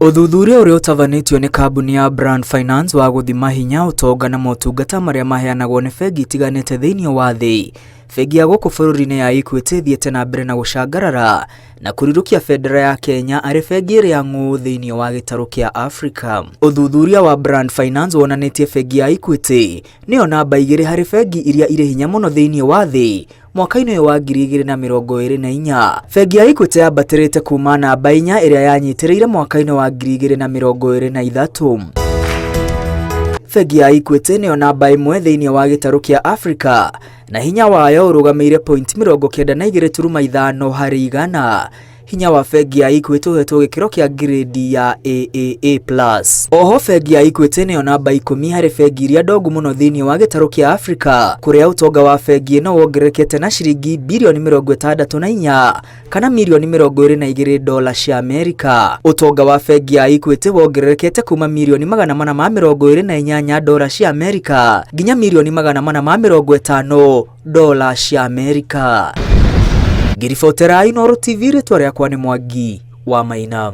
Ũthuthuria ũrĩa ũtabanĩtio nĩ kambuni ya Brand Finance wa gũthima hinya, ũtonga na motungata marĩa maheanagwo nĩ bengi itiganĩte thĩinĩ wa thĩ, bengi ya gũkũ bũrũri-inĩ ya Equity ĩthiĩte na mbere na gũcangarara na kũrirũkia bendera ya Kenya arĩ bengi ĩrĩa ng'ũ thĩinĩ wa gĩtarũ kĩa Afrika. Ũthuthuria wa Brand Finance wonanĩtie bengi ya Equity nĩyo namba igĩrĩ harĩ bengi iria irĩ hinya mũno thĩinĩ wa thĩ mwaka-inĩ ũyũ wa 2024. Bengi ya Equity yambatĩrĩte kuma namba inya ĩrĩa yanyitĩrĩire mwaka-inĩ wa 2023. Bengi ya Equity nĩyo namba ĩmwe thĩinĩ wa gĩtarũ kĩa Afrika na hinya wayo ũrũgamĩire pointi 92.5 harĩ igana. Hinya wa bengi ya Equity ũhetwo gĩkĩro kĩa grade ya AAA+. Oho bengi ya Equity nĩyo namba 10 harĩ bengi iria ndongu mũno thĩinĩ wa gĩtarũ kĩa Afrika, kũrĩa ũtonga wa bengi ĩno wongererekete na ciringi birioni 64 kana mirioni 22 dola cia Amerika. Ũtonga wa bengi ya Equity wongererekete kuma mirioni 428 dola cia Amerika nginya mirioni 450 dola cia Amerika. Ngĩribotera Inooro TV, rĩtwa rĩakwa nĩ Mwangi wa Maina.